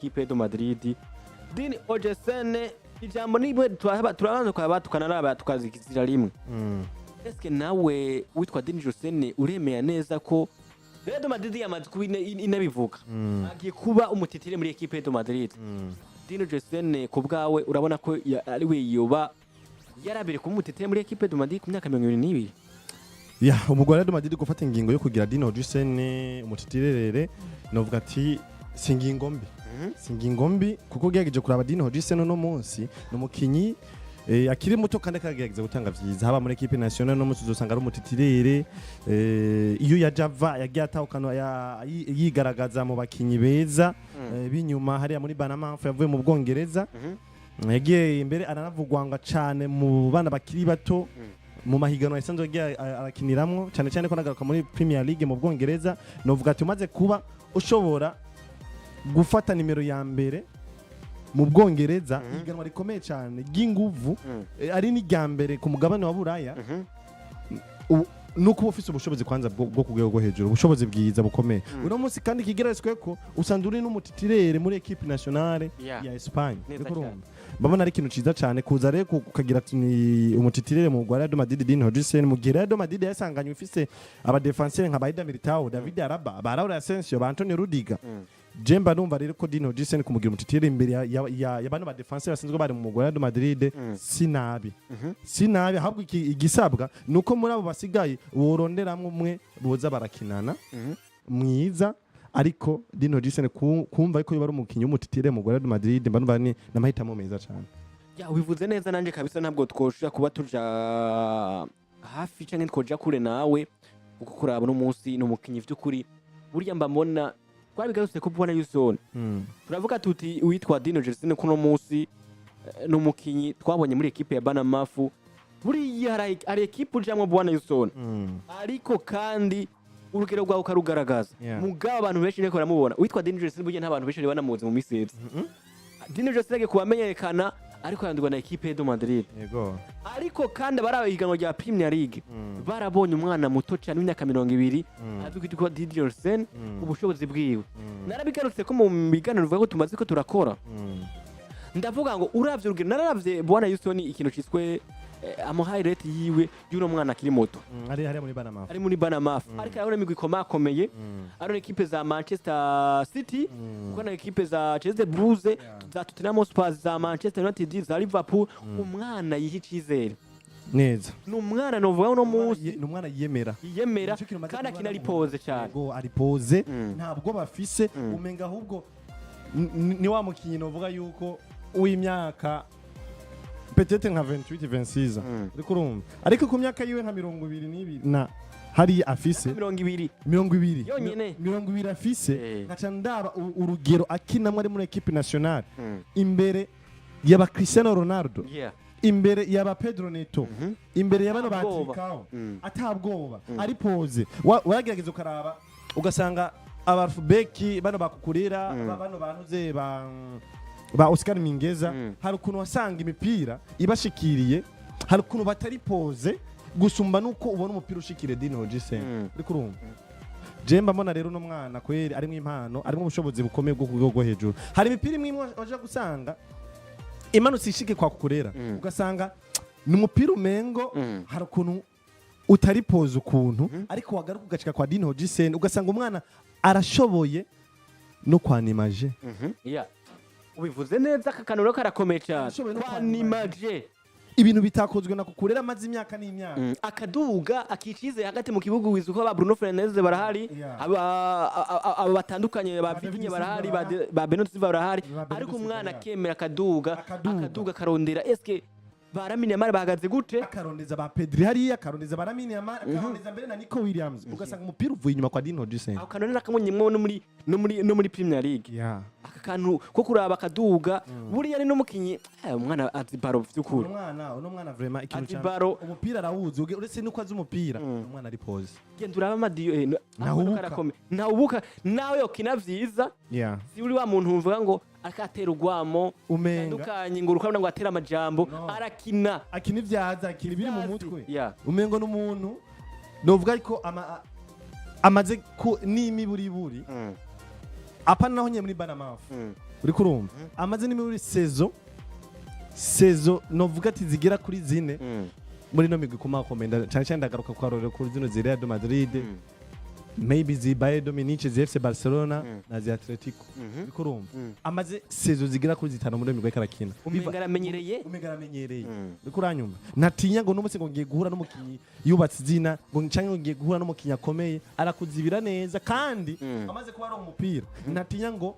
Équipe de Madrid, Dean Huijsen, ijambo nimwe turabanza tukaba tukanaraba tukazikizira rimwe. Eske nawe witwa Dean Huijsen uremera neza ko Real de Madrid yamaze kuba inabivuga, agiye kuba umu titulaire muri Équipe de Madrid? Dean Huijsen, ku bwawe urabona ko ari we yoba yarabere kuba umu titulaire muri Équipe de Madrid ku myaka 22? Ya, umugwi wa Real Madrid gufata ingingo yo kugira Dean Huijsen umu titulaire, novuga ati si ingingo mbi, si ingingo mbi, kuko ugerageje kuraba Dean Huijsen uno munsi ni umukinyi akiri muto kandi akagerageza gutanga vyiza haba muri équipe nationale. No munsi uzosanga ari umu titulaire. Iyo yaje ava yagiye atahukana yigaragaza mu bakinyi beza b'inyuma hariya muri Banamaf yavuye mu Bwongereza. Yagiye imbere aranavugwanga cane mu bana bakiri bato mu mahiganwa yasanzwe yagiye arakiniramwo, cyane cyane ko nagaruka muri Premier League mu Bwongereza. Novuga ati umaze kuba ushobora gufata nimero ya mbere mu Bwongereza, ihiganwa rikomeye cyane ry'inguvu, ari n'irya mbere ku mugabane wa Buraya, nuko uba ufise ubushobozi kwanza bwo ku rwego rwo hejuru, ubushobozi bwiza bukomeye. Uno munsi kandi kigeretswe ko usanzwe uri n'umu titulaire muri équipe nationale ya Espagne. Neza. Uriko urumva, mbabona ari ikintu ciza cyane kuza rero ukagira ati ni umu titulaire mu Real de Madrid Dean Huijsen, mu gihe Real de Madrid yasanganywe ifise aba défenseur nka ba Eder Militao, David Alaba, ba Raul Asensio, ba Antonio Rudiger. Je mba numva rero ko Dean Huijsen kumugira umu titulaire imbere ya bano ba défenseur basanzwe bari mu Real de Madrid si nabi, si nabi. Ahubwo igisabwa nuko muri abo basigaye woronderamwo umwe boza barakinana mwiza. Ariko Dean Huijsen kumva ko yoba ari umukinyi w'umu titulaire mu Real de Madrid, mba numva ni n'amahitamo meza cyane. Ya, ubivuze neza. Nanje kabisa ntabwo twoshobora kuba tuja hafi canke twoja kure nawe, kuko kuraba uno munsi ni umukinyi vy'ukuri. Burya mba mbona twabigarutse ko kubona Yusone, turavuga tuti uwitwa Dean Huijsen kuno munsi ni umukinyi twabonye muri équipe ya Banamafu. Buriya hari équipe ujamwo, bwana Yusone, ariko kandi urugero rwawe ukarugaragaza. Mugabo abantu benshi ariko baramubona uwitwa Dean Huijsen, burya nta bantu benshi bari banamuzi mu misi iheze. Dean Huijsen agiye kubamenyekana ariko yandurwa na équipe de Madrid. Ariko kandi abari ihiganwa rya Premier League barabonye umwana muto cyane w'imyaka 20 azwi kwitwa Dean Huijsen, ubushobozi bwiwe. Narabigarutse ko mu biganiro bivuga ko tumaze ko turakora, ndavuga ngo uravye urugero, nararavye, bwana Houston, ikintu ciswe ama highlight yiwe y'uno mwana akiri muto. Ari hariya muri Banama. Ari muri Banamaf, ariko arabona imigwi ikomakomeye, arabona équipe za Manchester City, kuko na équipe za Chelsea Blues, za Tottenham Hotspur, za Manchester United, za Liverpool. Umwana yiha icizere. Neza. Ni umwana novuga uno munsi Ni umwana yiyemera. Yiyemera. Nico kintu maze kandi kubona akina ari mu posé cyane. Yego, ari posé. Ntabwo bafise umenga ahubwo ni wa mukinyi novuga yuko w'imyaka peut-être nka 28 26, ariko urumva, ariko ku myaka yiwe nka 22 na hariya afise 20. 20. Yonyene. 20 afise. Nkaca ndaba urugero akinamwo ari muri équipe nationale imbere yaba Cristiano Ronaldo, imbere yaba Pedro Neto, imbere ya bano ba Atabwoba. Trincao, atabwoba, ari posé. Waragerageza ukaraba ugasanga abarfubeki bano bakukurira, bano bantuze ba Oscar Mingeza, hari ukuntu wasanga imipira ibashikiriye, hari ukuntu batari posé gusumba nuko ubona umupira ushikire Dean Huijsen. Uriko urumva, je mba mbona rero uno mwana kweri arimo impano, arimo ubushobozi bukomeye bwo ku rwego rwo hejuru. Hari imipira imwe imwe waje gusanga imanutse ishike kwa Cucurella, ugasanga ni umupira umengo hari ukuntu utari posé ukuntu, ariko wagaruka ugacika kwa Dean Huijsen ugasanga umwana arashoboye no kwanimaje. Yeah. Ubivuze neza, aka kantu rero karakomeye cyane. Arashoboye no kwanimaje. Ibintu bitakozwe na Cucurella amaze imyaka n'imyaka. Akaduga akicize hagati mu kibuga, wizi ko ba Bruno Fernandes barahari, aba batandukanye ba Ba David Vitinha Silva barahari, ba barahari. Ba Bernardo Silva barahari. Ba Bernardo Ariko Silva, umwana akemera akaduga, Akaduga. akaduga akarondera eske ba Lamine Yamal bahagaze gute? Akarondeza ba Pedri hariya, akarondeza ba Lamine Yamal, akarondeza mbere na Nico Williams, ugasanga umupira uvuye inyuma kwa Dean Huijsen. Ako kantu nakamunyemwo no muri Premier League. Aka kantu ko kuraba akaduga, buriya ni n'umukinyi, umwana azi ballon vy'ukuri. Uno mwana vraiment ikintu Azi ca ballon. Umupira arawuzi, uretse nuko azi umupira, umwana ari posé. Genda urabe amadiyo Ntahubuka. karakomeye, ntahubuka nawe yokina vyiza. Si uri wa muntu uvuga ngo akatera urwamo Umenga tandukanye ngo urukabona ngo atere amajambo. No. Arakina. Akina ivyaza, akina ibiri mu Ivyazi. mutwe. Umengo n'umuntu novuga ariko amaze ku n'imiburiburi apana naho nyene muri Banamaf. Uriko urumva, amaze ni muri saison novuga ati zigera kuri 4 muri no migwi ikomakomeye. Cyane cyane ndagaruka kwa kuri zino zi Real de Madrid, maybe zi Bayern de Munich, zi FC Barcelona na zi Atletico. Uriko urumva, amaze saison zigera kuri 5 muri no migwi ariko arakina. Umenga aramenyereye. Umenga aramenyereye. Uriko uranyumva, ntatinya ngo n'umunsi ngo ngiye guhura n'umukinyi yubatse izina, ngo canke ngo ngiye guhura n'umukinyi akomeye. Arakuzibira neza kandi amaze kuba ari umupira, ntatinya ngo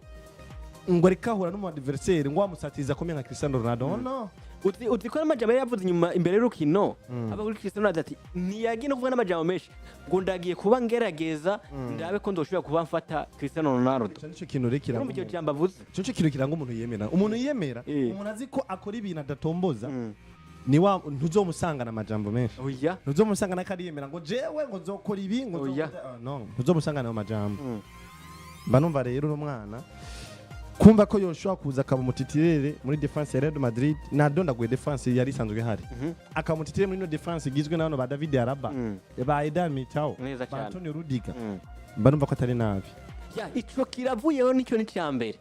ariko ahura n'umu adversaire ngo wamusatiriza akomeye nka Cristiano Ronaldo, no. Uzi ko n'amajambo yari yavuze inyuma imbere y'urukino aba kuri Cristiano Ronaldo, ati ntiyagiye no kuvuga n'amajambo menshi, ngo ndagiye kuba ngerageza ndabe ko ndoshobora kuba mfata Cristiano Ronaldo. Ico nico kintu rero kiranga Urumva icyo umuntu. jambo avuze. Ico nico kintu kiranga umuntu yemera. Umuntu yiyemera, umuntu azi ko akora ibintu adatomboza, ni wa ntuzomusangana amajambo menshi. Oya. Ntuzomusangana ko ariyemera ngo jewe ngo nzokora ibi, ngo Oya. Ah, no, ntuzomusangana ayo majambo. Mba numva rero uno mwana kumva ko yoshobora kuza akaba umu titulaire muri défense ya Real Madrid, nadondaguye défense yari isanzwe ihari, akaba umu titulaire muri ino défense igizwe na bano ba David Alaba, ba Eder Militao, Neza ba cyane. Antonio Rudiger, mba numva ko atari nabi. Ya, ico kiravuyeho, nicyo ni cya mbere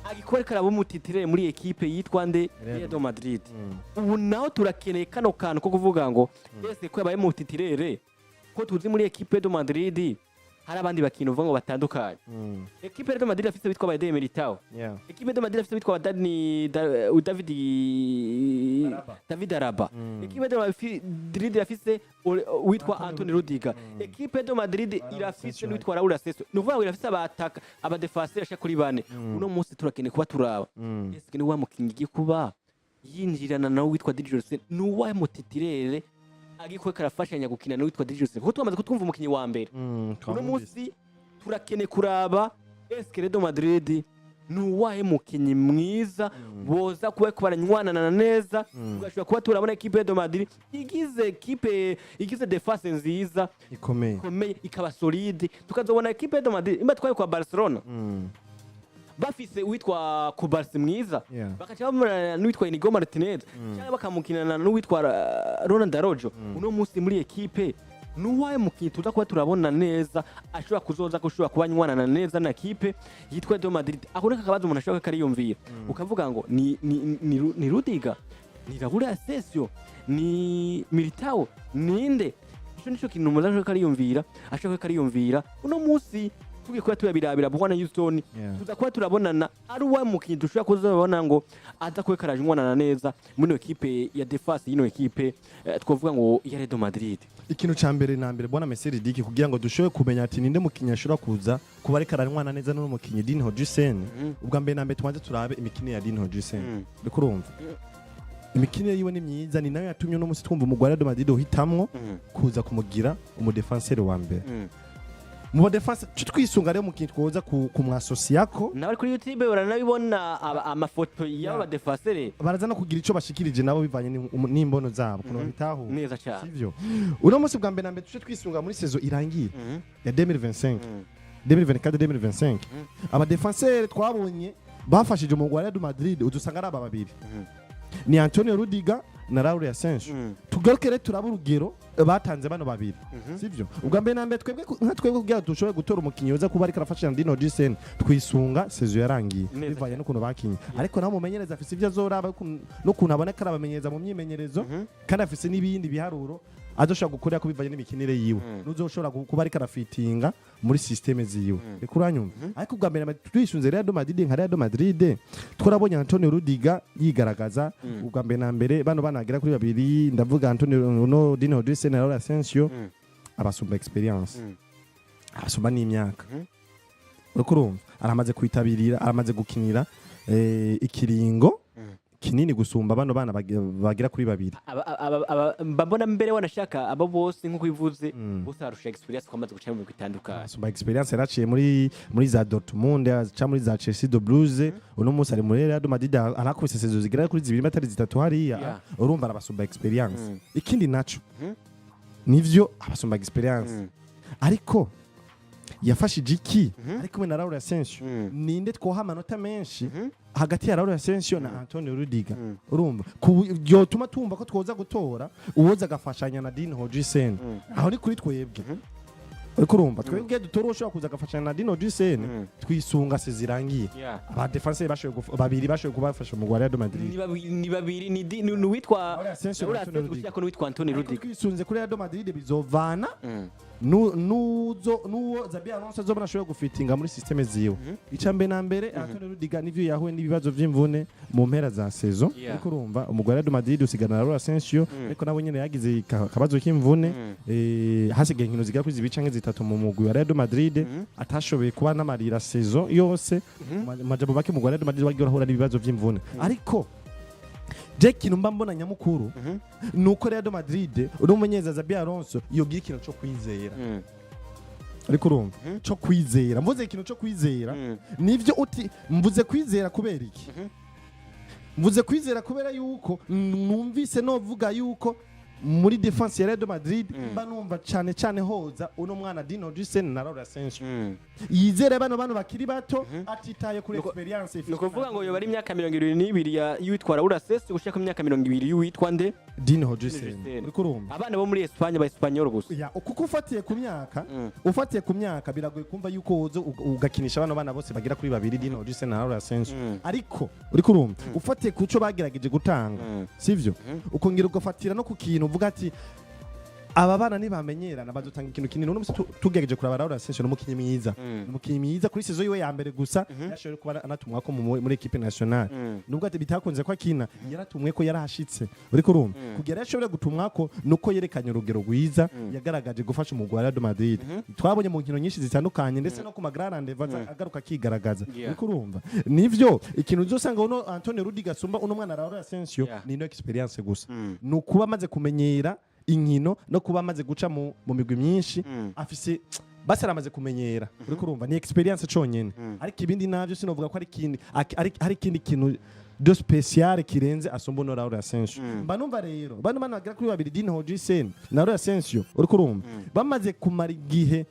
agikora, karaba umu titulaire muri ekipe yitwa nde? Real. Real Madrid. Ubu naho turakeneye kano kantu ko kuvuga ngo ese ko yabaye umu titulaire, ko tuzi muri ekipe de Madrid hari abandi bakintu uvuga ngo batandukanye. Ekipe de Madrid afise bitwa ba Eder Militao, ekipe de Madrid afise bitwa ba Dani David Alaba. David Alaba, ekipe de Madrid irafise witwa Antonio Rudiger, ekipe de Madrid irafise Asensio. n'uwitwa Raul Asensio. Ni ukuvuga ngo irafise abataka, abadefenseur ashika kuri bane. Uno munsi turakeneye kuba turaba ese ni wa mukinyi igiye kuba yinjirana nawe witwa Dean Huijsen, ni uwahe mu titulaire agiye kuba karafashanya gukina n'uwitwa Dean Huijsen, kuko twamaze kutwumva umukinyi wa mbere. Uno munsi turakeneye kuraba eske Real Madrid ni uwahe mukinyi mwiza boza kuba bariko baranywanana neza, tugashobora kuba turabona ekipe de Madrid igize ekipe igize défense nziza ikomeye, ikomeye, ikaba solide, tukazobona ekipe de Madrid imba twaye kwa Barcelona bafise uwitwa Cubarsi mwiza, bakaca bamunana n'uwitwa Inigo Martinez cyangwa bakamukinana n'uwitwa Ronald Araujo. Uno munsi muri ekipe nuwahe mukinyi tuza kuba turabona neza ashobora kuzoza gushobora kuba anywanana neza na ekipe yitwa Real Madrid? Ako niko akabazo umuntu ashobora kariyumvira, ukavuga ngo ni Rudiger, ni Raul Asensio, ni Militao, ninde? Ico nico kintu umuntu ashobora kariyumvira, ashobora kariyumvira. Uno munsi tugiye kuba turabirabira, bwana Houston, tuza kuba turabonana ari uwa mukinyi dushobora kuzabona ngo aza kuba karaje umwanana neza muri ino ekipe ya défense y'ino ekipe, twavuga ngo ya Real Madrid. Ikintu ca mbere na mbere, bwana Messi Diki, kugira ngo dushobore kumenya ati ninde mukinyi ashobora kuza kuba ariko aranywana neza n'uno mukinyi Dean Huijsen, ubwa mbere na mbere tubanze turabe imikino ya Dean Huijsen. Uriko urumva, imikino yiwe ni myiza, ni nayo yatumye uno munsi twumva umugwi wa Real Madrid uhitamwo kuza kumugira umu défenseur wa mbere mu ba défense. Twisunga rero umukinyi twoza kumwasosiyako. N'abari kuri YouTube baranabibona amafoto y'aba badefenseur. Baraza no kugira ico bashikirije nabo bivanye n'imbono zabo ukuntu babitahura. Neza cyane. Sivyo? Uno munsi bwa mbere na mbere tuje twisunga muri saison irangiye ya 2025, 2024, 2025, aba défenseur twabonye bafashije umugwi wa Real Madrid udusanga ari aba babiri, ni Antonio Rudiger na Raul Asensio. Tugaruke rero turaba urugero batanze bano babiri, sivyo? Ubwa mbere na mbere twebwe nka twebwe kugira dushobore gutora umukinyi yoza kuba ariko arafasha Dean Huijsen, twisunga saison yarangiye Neza bivanye cyane. n'ukuntu bakinye. Ariko nawe umumenyereza afise ivyo azoraba n'ukuntu aboneka arabamenyereza mu myimenyerezo, kandi afise n'ibindi biharuro azoshobora gukorera ko bivanye n'imikinire yiwe n'uzoshobora kuba ariko arafitinga muri système ziwe. Reka, uranyumva? Ariko ubwa mbere twisunze Real Madrid, nka Real Madrid twarabonye Antonio Rudiger yigaragaza. Ubwa mbere na mbere bano banagera kuri babiri, ndavuga Antonio no Dean Huijsen na Raul Asensio, abasumba expérience, abasumba n'imyaka. Uriko urumva, aramaze kwitabirira, aramaze gukinira ikiringo kinini gusumba bano bana bagera kuri babiri. Mba mbona mbere wanashaka abo bose nk'uko bivuze bose barusha expérience kwamaze guca mu migwi itandukanye. Asumba expérience, yaraciye muri za Dortmund, aca muri za Chelsea the Blues, uno munsi ari muri Real Madrid, arakubise saison zigera kuri 2 atari 3 hariya. Urumva arabasumba expérience. Ikindi naco, nivyo abasumba expérience, ariko yafashije iki ari kumwe na Raul Asensio? Ninde twoha amanota menshi hagati ya Raul Asensio na Antonio Rudiger? Urumva byotuma tumva ko twoza gutora uwoza agafashanya na Dean Huijsen. Aho ni kuri twebwe. Uriko urumva, twebwe dutora ushobora kuza agafashanya na Dean Huijsen, twisunga se zirangiye. Aba défenseur bashoboye babiri bashoboye kubafasha mu Real Madrid. Ni babiri, ni uwitwa Raul Asensio Raul na Antonio Asensio Rudiger. gushirako n'uwitwa Antonio Ariko Rudiger. twisunze kuri Real Madrid bizovana nuzo nuwo Xabi Alonso azobona ashoboye gufitinga muri système ziwe. Ica mbere na mbere, Antonio Rudiger nivyo yahuye n'ibibazo vy'imvune mu mpera za saison. Ariko urumva, umugwi wa Real Madrid usigana na Raul Asensio, ariko nawe nyene yagize akabazo k'imvune. Hasigaye inkino zigera kuri zibiri canke zitatu mu mugwi wa Real Madrid, atashoboye kuba namarira saison yose. Majambo make, umugwi wa Real Madrid wagiye urahura n'ibibazo vy'imvune, ariko je kintu mba mbona nyamukuru nuko Real Madrid uno mumenyereza Xabi Alonso yogira ikintu co kwizera. Ariko urumva, co kwizera, mvuze ikintu co kwizera, nivyo uti mvuze kwizera kubera iki? Mvuze kwizera kubera yuko numvise novuga yuko muri défense ya Real Madrid mba numva cane cane hoza uno mwana Dean Huijsen na Raul Asensio. Yizere bano bano bakiri bato, atitaye kuri expérience. Ni ukuvuga ngo yoba ari imyaka 22 ya y'uwitwa Raul Asensio gushika ku myaka 20 y'uwitwa nde? Dean Huijsen. Huijsen. Uriko urumva? Abana bo muri Espagne, ba Espanyol gusa. Ya, kuko ufatiye ku myaka, ufatiye ku myaka biragoye kumva yuko woza ugakinisha bano bana bose bagira kuri babiri, Dean Huijsen na Raul Asensio. Ariko uriko urumva, ufatiye ku cyo bagerageje gutanga, sivyo, ukongera ugafatira no ku kintu uvuga ati aba bana ntibamenyerana bazotanga ikintu kinini. Uno musi tugerageje kuraba, Raul Asensio ni umukinyi mwiza. Ni umukinyi mwiza kuri saison yiwe ya mbere gusa yashoboye kuba anatumwa ko muri équipe nationale, nubwo ati bitakunze ko akina, yaratumwe ko yarahashitse. Uriko urumva, kugira yashobore gutumwa ko nuko yerekanye urugero rwiza, yagaragaje gufasha umugwi wa Real Madrid. Twabonye mu nkino nyinshi zitandukanye, ndetse no ku ma grand rendez-vous agaruka akigaragaza. Uriko urumva, nivyo ikintu uzosanga uno Antonio Rudiger asumba uno mwana Raul Asensio ni no expérience gusa, ni ukuba amaze kumenyera inkino no kuba amaze guca mu migwi myinshi, afise basi aramaze kumenyera. Uriko urumva, ni expérience conyene, ariko ibindi navyo sinovuga ko ari ikindi ari ikindi kintu de spécial kirenze asumba uno Raul Asensio. Mba numva rero bano bana bagera kuri babiri, Dean Huijsen na Raul Asensio, uriko urumva, bamaze kumara igihe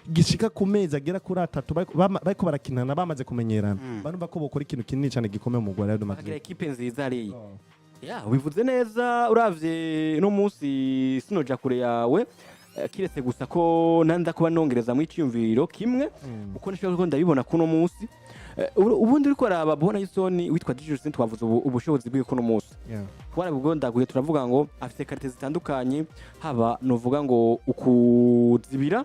gishika ku mezi agera kuri 3 bariko barakinana, bamaze kumenyerana, mba numva ko bokora ikintu kinini cyane gikomeye mu Real Bakagira Madrid. ekipe nziza hariya. Ya, ubivuze neza. Uravye no munsi sinoja kure yawe, kiretse gusa ko nanza kuba nongereza mu iciyumviro kimwe, uko nishobora ko ndabibona kuno munsi. Ubundi uriko araba bona Yusoni witwa Dijustin, twavuze ubushobozi bwiwe kuno munsi, twarabigondaguye, turavuga ngo afite qualité zitandukanye, haba novuga ngo ukuzibira,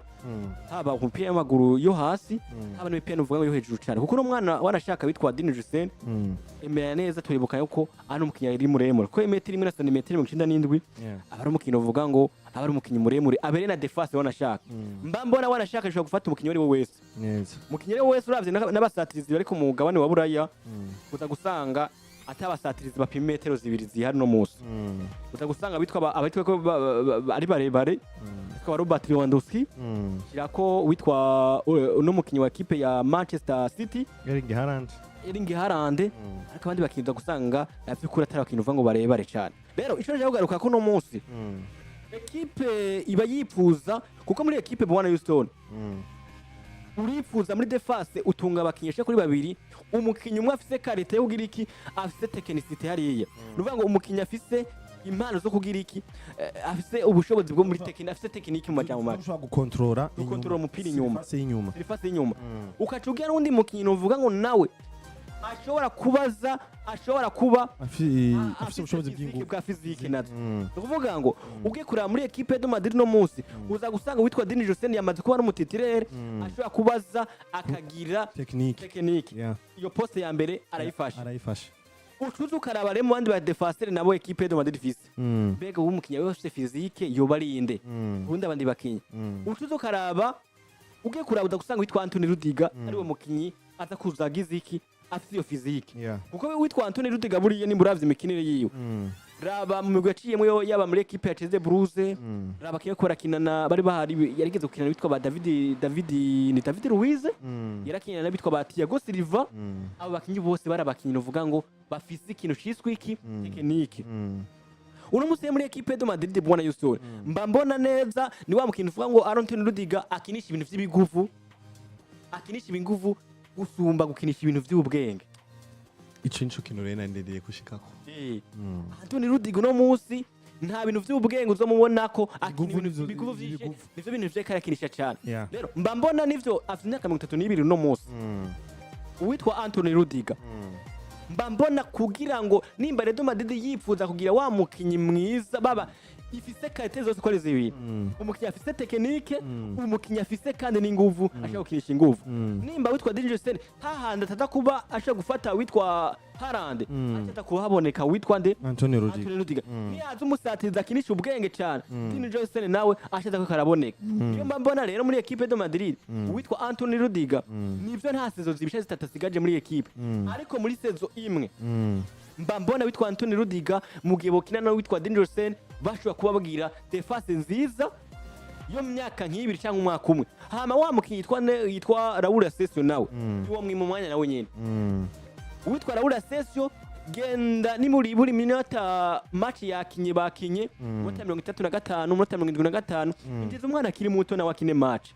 haba umupira w'amaguru yo hasi, haba n'imipira novuga ngo yo hejuru cyane, kuko uno mwana wanashaka witwa Dean Huijsen, emera neza, turibuka yuko ari umukinnyi ari muremure, kuko imetero imwe na santimetero 97, aba ari umukinnyi uvuga ngo aba ari umukinnyi muremure abereye na défense. Wanashaka mba mbona wanashaka ashobora gufata umukinnyi uwo ari we wese, umukinnyi uwo ari we wese. Uravye n'abasatirizi bari ku mugabane wa Buraya, uza gusanga atabasatirizi bapima metero 2 zihari no munsi. Uza gusanga bitwa abitwa ko ari barebare, witwa Robert Lewandowski, shirako witwa uno mukinnyi wa équipe ya Manchester City, Erling Haaland. Erling Haaland. Ariko abandi bakinnyi uza gusanga by'ukuri atari abakinnyi uvuga ngo barebare cyane. Rero ico nje kugaruka ko no munsi ekipe iba yifuza, kuko muri ekipe Bwana Houston urifuza muri défense utunga abakinnyi bashika kuri babiri, umukinnyi umwe afise qualité yo kugira iki, afise technicité hariya, ni ukuvuga ngo umukinnyi afise impano zo kugira iki, afise ubushobozi bwo muri technique, afise technique mu majambo make, ushobora gukontorora. Gukontorora umupira inyuma. Face y'inyuma. Surface y'inyuma. Ukaca ugira n'undi mukinnyi uvuga ngo nawe ashobora kubaza, ashobora kuba afise ubushobozi physique, bw'ingufu. Bwa physique nazo. Ni ukuvuga ngo ugiye kureba muri équipe de Madrid no munsi, uza gusanga witwa Dean Huijsen yamaze kuba n'umu titulaire, ashobora kubaza akagira technique. Technique. Iyo poste ya mbere arayifashe. Arayifashe. Ucuza ukaraba rero mu bandi ba défenseur nabo équipe de Madrid ifise, mbega uwo umukinnyi we afise physique yoba ari inde? Ubundi abandi bakinyi ucuza ukaraba, ugiye kuraba uza gusanga witwa Anthony Rudiger ariwe mukinyi aza kuza agize iki, afise iyo physique, kuko we witwa Anthony Rudiger buriya nimba uravye imikinire yiwe, raba mu migwi yaciyemwo yaba muri équipe ya Chelsea Blues, raba kimwe ko barakinana bari bahari, yarigeze gukina witwa ba David, ni David Luiz, yarakinana n'abitwa ba Thiago Silva. Abo bakinyi bose bari abakinyi uvuga ngo bafise ikintu ciswe iki, technique. Uno musi muri équipe de Madrid, bwana Yusuf, mba mbona neza ni wa mukintu uvuga ngo Anthony Rudiger akinisha ibintu vy'ibiguvu, akinisha ibinguvu gusumba gukinisha ibintu vy'ubwenge. Ico nico kintu rero nandiriye gushikako. Anthony Rudiger uno musi Nta bintu vy'ubwenge uzomubona ko akina. Ibiguvu. Ibintu ibiguvu vyinshi. Ibiguvu. Nivyo bintu vyeko arakinisha cyane. Rero mba mbona nivyo afite imyaka 32 uno munsi, uwitwa Anthony Rudiger. Mba mbona kugira ngo nimba Real Madrid yifuza kugira wa mukinyi mwiza, baba ifise qualité zose uko ari zibiri, umukinyi afise technique, umukinyi afise kandi n'inguvu, ashaka gukinisha inguvu. Nimba witwa Dean Huijsen hahandi ataza kuba ashaka gufata witwa Haaland, ataza kuhaboneka witwa nde? Antonio Rudiger. Anthony Rudiger niyaza umusatiriza akinisha ubwenge cyane, Dean Huijsen nawe ashaza ko karaboneka. Niyo mba mbona rero muri équipe de Madrid uwitwa Anthony Rudiger, nivyo nta saison zibisha zitatu asigaje muri équipe, ariko muri saison imwe mba mbona witwa Anthony Rudiger mu gihe bokina nawe witwa Dean Huijsen bashobora kuba bagira défense nziza yo mu myaka nk'ibiri cyangwa umwaka umwe. Hama wa mukinyi yitwa Raul Asensio nawe uwo mwima umwanya nawe nyene. Uwitwa Raul Asensio genda ni muri buri minota match yakinye, bakinye umunota 35, umunota 75, injiza umwana akiri muto nawe akine match,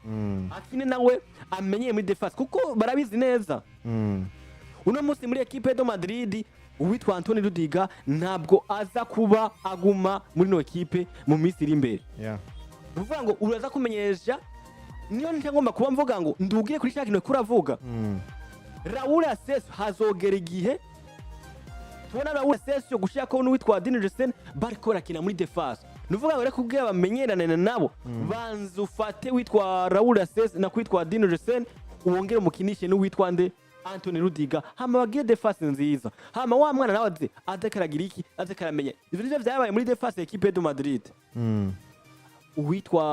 akine nawe amenyeye muri défense, kuko barabizi neza uno munsi muri équipe de Madrid uwitwa Anthony Rudiger ntabwo aza kuba aguma muri no équipe mu minsi iri imbere. Ni ukuvuga ngo uraza kumenyesha, niyo nca ngomba kuba mvuga ngo ndugire kuri cya kintu kuravuga. Raul Asensio hazogera igihe tubona Raul Asensio gushaka n'uwitwa Dean Huijsen bariko barakina muri défense. Ni ukuvuga ngo rero kugira bamenyerane nabo, banza ufate witwa Raul Asensio na kwitwa Dean Huijsen, wongere umukinishe n'uwitwa nde? Anthony Rudiger, hama bagire défense nziza, hama wa mwana nawe aze karagira iki, aze karamenya. Ivyo nivyo vyabaye muri défense équipe de Madrid. Uwitwa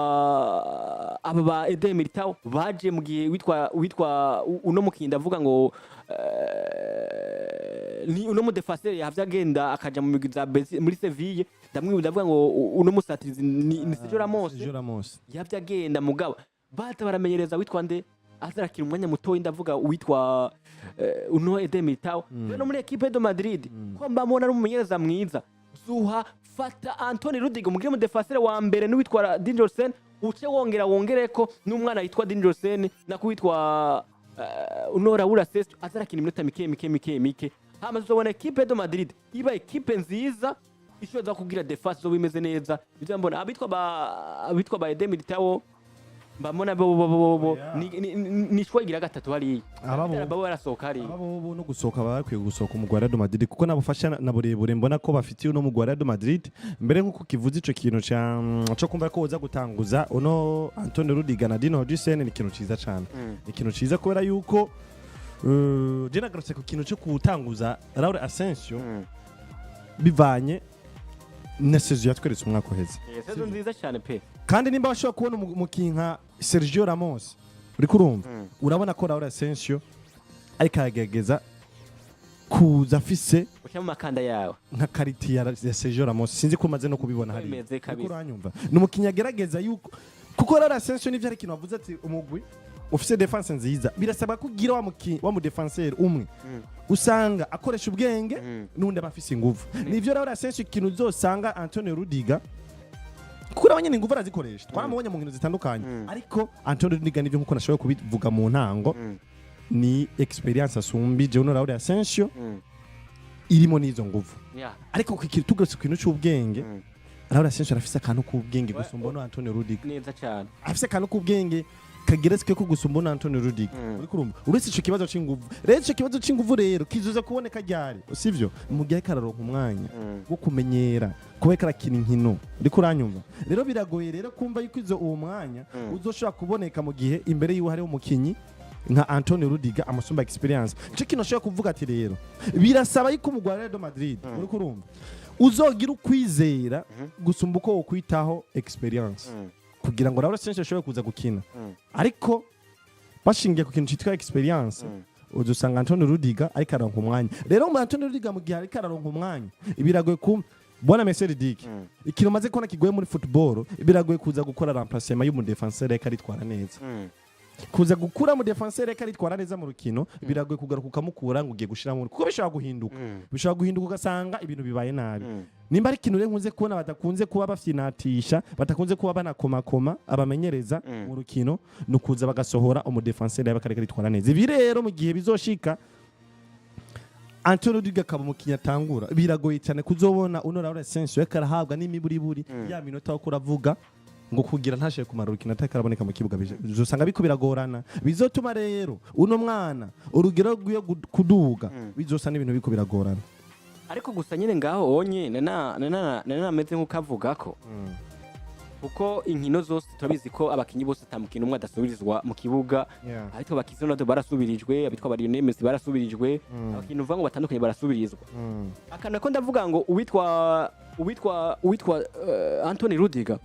aba ba Eder Militao baje mu gihe witwa uno mukinyi, ndavuga ngo ni uno mu défenseur yahavye agenda akaja mu migwi za muri Seville, ndamwibuka, ndavuga ngo uno musatirizi ni Sergio Ramos. Sergio Ramos. Yahavye agenda, mugabo baza baramenyereza witwa nde, aza arakina umwanya mutoyi, ndavuga uwitwa uno Eder Militao. Rero muri équipe de Madrid ko mbamubona ari umumenyereza mwiza, zuha fata Anthony Rudiger umugire mu défenseur wa mbere n'uwitwa Dean Huijsen, uce wongera wongereko n'umwana yitwa Dean Huijsen na kuwitwa uno Raul Asensio aza arakina iminota mike mike mike mike, hama tuzobona équipe de Madrid iba équipe nziza ishobora kugira défense zo bimeze neza. Ivyo mbona abitwa ba Eder Militao mbamona bo ni choix igira gatatu hariya. Ababo babo barasohoka hariya. Abo bo no gusohoka baba bakwiye gusohoka umugwi wa Real Madrid, kuko nabufasha na burebure mbona ko bafitiye uno mugwi wa Real Madrid. Mbere nk'uko kivuze ico kintu ca co kumva ko woza gutanguza uno Antonio Rudiger na Dean Huijsen ni ikintu ciza cane. Ni ikintu ciza kubera yuko je nagarutse ku kintu cyo gutanguza Raul Asensio bivanye na saison yatweretse umwaka uheze. Saison nziza cyane pe. Kandi nimba bashobora kubona umukinyi nka Sergio Ramos, uriko urumva, urabona ko Raul Asensio ariko aragerageza kuza afise ushyira mu makanda yawe nka qualité ya Sergio Ramos. Sinzi ko umaze no kubibona hariya. Bimeze kabisa. Uriko uranyumva? Ni umukinyi agerageza yuko, kuko Raul Asensio nivyo ari ikintu wavuze ati umugwi ufise défense nziza birasaba ko ugira wa mukinyi wa mu défenseur umwe usanga akoresha ubwenge n'undi aba afise inguvu. Nivyo Raul Asensio, ikintu uzosanga Antonio Rudiger, kuko nawe nyene inguvu arazikoresha, twaramubonye mu nkino zitandukanye. Ariko Antonio Rudiger nivyo, nkuko nashoboye kubivuga mu ntango, ni expérience asumbije uno Raul Asensio irimo n'izo nguvu. Ariko ku kintu tugarutse ku kintu c'ubwenge, Raul Asensio arafise akantu k'ubwenge gusumba uno Antonio Rudiger. Neza cyane. Afise akantu k'ubwenge kageretswe ko gusumba uno Antonio Rudiger. Uriko urumva, uretse ico kibazo c'inguvu rero, ico kibazo c'inguvu rero kizoza kuboneka ryari sivyo? Mu gihe ariko araronka umwanya wo kumenyera kuba ariko arakina inkino. Uriko uranyumva? Rero biragoye rero kumva yuko izo uwo mwanya uzoshobora kuboneka mu gihe imbere yiwe hariho umukinyi nka Antonio Rudiger amusumba expérience. Ico kintu ashobora kuvuga ati rero birasaba yuko umugwi wa Real Madrid, uriko urumva, uzogira ukwizera gusumba uko wokwitaho expérience kugira ngo Raul Asensio ashobore kuza gukina. Ariko bashingiye ku kintu cyitwa expérience, uzusanga Antonio Rudiger ariko araronka umwanya. Rero mu Antonio Rudiger mu gihe ariko araronka umwanya, biragoye ku Bwana Messi Dick. Ikintu maze kubona kigoye muri football, biragoye kuza gukora remplacement y'umu défenseur ariko aritwara neza. Kuza gukura mu défenseur ariko aritwara neza mu rukino, biragoye kugaruka ukamukura ngo ugiye gushiramo, kuko bishobora guhinduka. Bishobora guhinduka ugasanga ibintu bibaye nabi. Nimba ari ikintu rero nkunze kubona badakunze kuba bafyinatisha, badakunze kuba banakomakoma abamenyereza mu rukino, ni ukuza bagasohora umu défenseur yaba ariko aritwara neza. Ibi rero mu gihe bizoshika Antonio Rudiger akaba umukinnyi atangura, biragoye cyane kuzobona uno Raul Asensio yariko arahabwa n'imiburiburi ya minota wo kuravuga ngo kugira ntashoboye kumara urukino atakaraboneka mu kibuga. Bizosanga biko biragorana, bizotuma rero uno mwana urugero rwiwe kuduga bizosa n'ibintu biko biragorana. Ariko gusa nyine ngaho onye nana nameze nk'ukavuga ko kuko inkino zose turabizi ko abakinyi bose ata mukino umwe adasubirizwa mu kibuga. Abitwa ba Cristiano Ronaldo barasubirijwe, abitwa ba Lionel Messi barasubirijwe, abakinyi uvuga ngo batandukanye barasubirizwa. Akantu ko ndavuga ngo uwitwa Anthony Rudiger,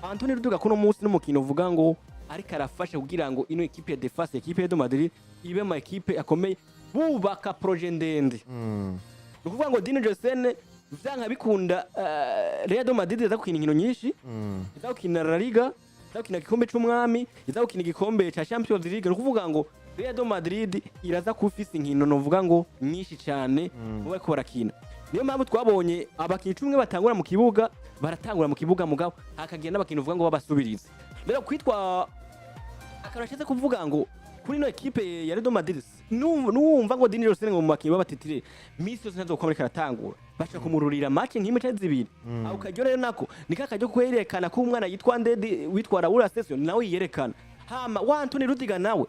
Anthony Rudiger kuno munsi n'umukino uvuga ngo ariko arafasha kugira ngo ino équipe ya défense, équipe de Madrid, ibe ma équipe akomeye bubaka projet ndende. Ni ukuvuga ngo Dean Huijsen vyanka bikunda, Real de Madrid iza gukina inkino nyinshi, iza gukina La Liga, iza gukina igikombe c'umwami, iza gukina igikombe ca Champions League. Ni ukuvuga ngo Real de Madrid iraza kuba ifise inkino novuga ngo nyinshi cyane mu bariko barakina. Niyo mpamvu twabonye abakinyi 11 batangura mu kibuga, baratangura mu kibuga, mugabo hakagira n'abakinyi uvuga ngo babasubirize. Rero kwitwa akantu ashatse kuvuga ngo kuri ino équipe ya Real Madrid, nuwumva ngo Dean Huijsen ngo mu bakinyi b'aba titulaires misi yose ntazokwa ariko aratangura, bashaka kumururira match nk'imwe canke zibiri. Aho karyo rero nako ni kakaryo kwerekana ko umwana yitwa Ndedi, witwa Raul Asensio, nawe yiyerekana. Hama wa Anthony Rudiger nawe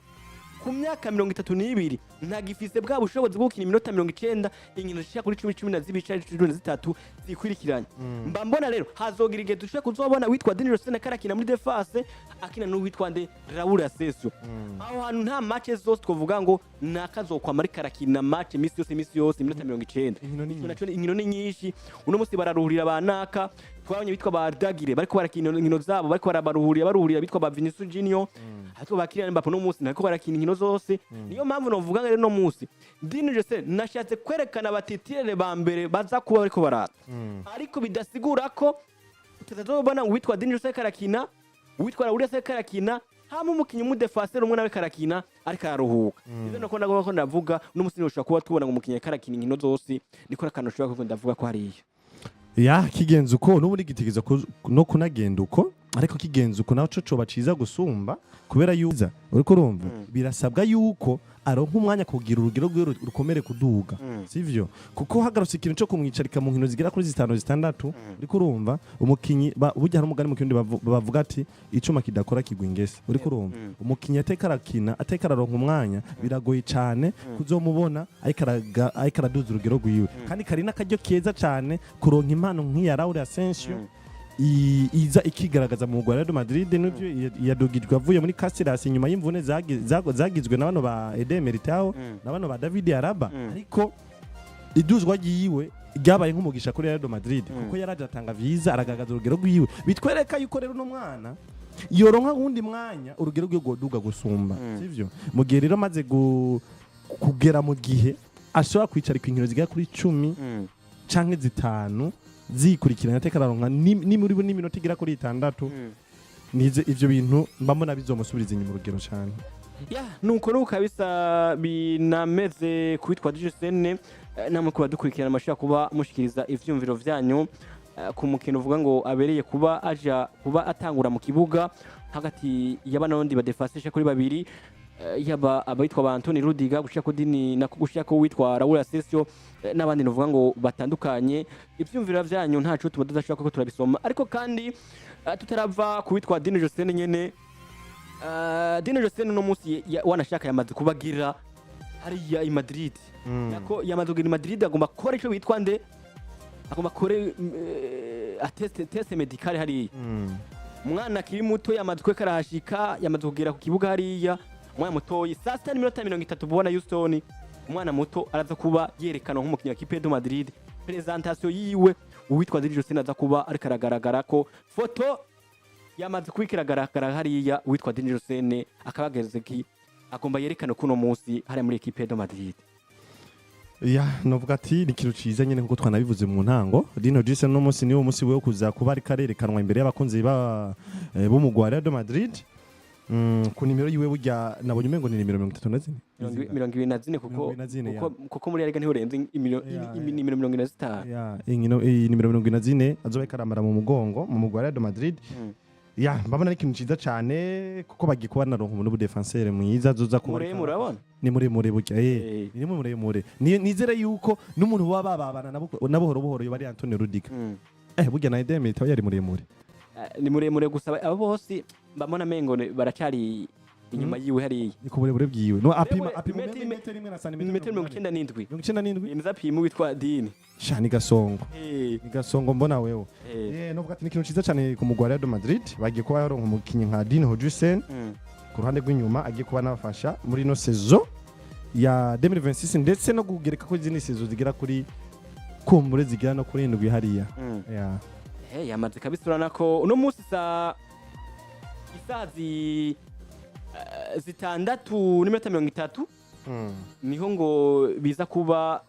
ku myaka 32 ntagifise bwa bushobozi bwo gukina iminota 90, inkino zishika kuri 10, 12 canke 13 zikurikiranye. Mba mbona rero hazogira igihe dushobora kuzobona witwa Dean Huijsen karakina muri défense, akina n'uwitwa nde, Raul Asensio. Aho hantu nta match zose twovuga ngo nakazokwama ariko arakina match imisi yose, imisi yose iminota 90. Inkino ni Ico nyinshi. naco inkino ni nyinshi. Uno munsi bararuhurira banaka, twabonye bitwa ba Dagire bariko barakina inkino zabo, bariko barabaruhurira, baruhurira bitwa ba Vinicius Junior, ariko ba Kylian Mbappe no munsi nariko barakina inkino zose. Niyo mpamvu novuga ngo rero no munsi Dean Huijsen nashatse kwerekana aba titulaires ba mbere baza kuba bariko baraza, ariko bidasigura ko tutazobona uwitwa Dean Huijsen karakina, uwitwa Raul Asensio karakina, hama umukinyi umu défenseur umwe nawe karakina ariko araruhuka. Ivyo nako ndagomba ko ndavuga uno munsi ushobora kuba tubona ngo umukinyi karakina inkino zose, niko akantu ushobora kuba ndavuga ko hariya. Ya, kigenza uko n'ubundi gitegereza no kunagenda uko, ariko kigenza uko naco coba ciza gusumba, kubera yuza uriko urumva birasabwa yuko aronka umwanya kugira urugero rwiwe rukomere kuduga, sivyo? Kuko hagarutse ikintu co kumwicarika mu nkino zigera kuri zitanu, zitandatu, uriko urumva umukinyi burya hari umugani mu kirundi bavuga ati icuma kidakora kigwa ingese. Uriko urumva umukinyi ateka arakina, ateka araronka umwanya, biragoye cane kuzomubona ariko araduza urugero rwiwe. Kandi kari n'akaryo keza cane kuronka impano nk'iya Raul Asensio iza ikigaragaza mu mugwi wa Real Madrid. N'ivyo yadugijwe avuye muri Castilla inyuma y'imvune zagizwe na bano ba Eder Militao na bano ba David Alaba, ariko iduzwa ryiwe ryabaye nk'umugisha kuri Real Madrid, kuko yaraje atanga vyiza, aragaragaza urugero rwiwe. Bitwereka yuko rero uno mwana yoronka wundi mwanya urugero rwiwe rwoduga gusumba, sivyo? Mu gihe rero amaze kugera mu gihe ashobora kwicarika inkino zigera kuri 10 canke zitanu zikurikiranya ateka araronka ni muri bo n'iminota igera kuri 6, nize ivyo bintu mba mbona bizomusubiriza inyuma urugero cane. Ya, nuko nuko kabisa binameze kwitwa Dijusene. Namwe kuba dukurikirana amashobora kuba mushikiriza ivyumviro vyanyu ku mukino uvuga ngo abereye kuba aja kuba atangura mu kibuga hagati y'abanondi ba défenseurs kuri babiri, yaba abitwa ba Anthony Rudiger gushika ko Dini nako gushika ko witwa Raul Asensio, n'abandi novuga ngo batandukanye. Ivyumviro vyanyu ntaco tuba tudashobora kuko turabisoma. Ariko kandi tutarava ku witwa Dean Huijsen nyene, Dean Huijsen uno munsi wanashaka yamaze kubagira hariya i Madrid, nako yamaze kugira i Madrid. Agomba gukora ico witwa nde, agomba kore test médical hariya. Umwana akiri muto yamaze kwe karahashika, yamaze kugera ku kibuga hariya. Umwana mutoyi saa 6:30 bubona Houston, umwana muto araza kuba yerekana nk'umukinnyi wa équipe de Madrid. Présentation yiwe uwitwa Dean Huijsen aza kuba ariko aragaragara ko foto yamaze kuba ikiragaragara hariya. Uwitwa Dean Huijsen akaba ageze ki agomba yerekana kuno munsi hariya muri équipe de Madrid. Ya, novuga ati ni ikintu ciza nyene nkuko twanabivuze mu ntango. Dean Huijsen no munsi niwo munsi wo kuza kuba ariko arerekanwa imbere y'abakunzi ba b'umugwi wa Real Madrid. Ku nimero yiwe burya nabonye umengo ni nimero 34. 24, kuko 24, ya. kuko muri Liga ntihurenze Ya, inimero 25. Ya, inkino iyi nimero 24 azoba ariko aramara mu mugongo mu mugwi wa Real Madrid. Ya, mbabona ari ikintu ciza cane kuko bagiye kuba naronka umuntu w'ubudefenseur mwiza azoza kuba Muremure, urabona. Ni muremure burya. Ni muremure. Nizere yuko n'umuntu baba babana na buhoro buhoro yoba ari Antonio Rudiger. Burya na Eder Militao yari muremure. Ni muremure, gusa abo bose mbamona mengo baracyari inyuma yiwe hariya. Ni ku burebure bwiwe no apima apima metero metero imwe na santimetero metero 97. 97. Niza apima witwa Dini. Sha, ni gasongo. Ni gasongo mbona wewe. Novuga ati ni ikintu ciza cane ku mugwi wa Real Madrid, bagiye kuba baronka umukinyi nka Dean Huijsen ku ruhande rw'inyuma, agiye kuba anabafasha muri ino saison ya 2026 ndetse no kugereka ko izindi saison zigera kuri kumbure zigera no kuri indwi hariya. Yeah. Yamaze kabisa, urabona ko uno munsi isaha 6:30 niho ngo biza kuba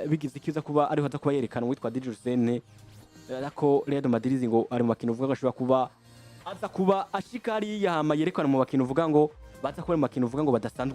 bigize ikiza kuba ariho aza kuba yerekana witwa Dean Huijsen ko Real Madrid ngo ari mu bakino uvuga ko ashobora kuba aza kuba ashika hariya, hama yerekana mu bakino uvuga ngo baza kuba mu bakino uvuga ngo badasanzwe.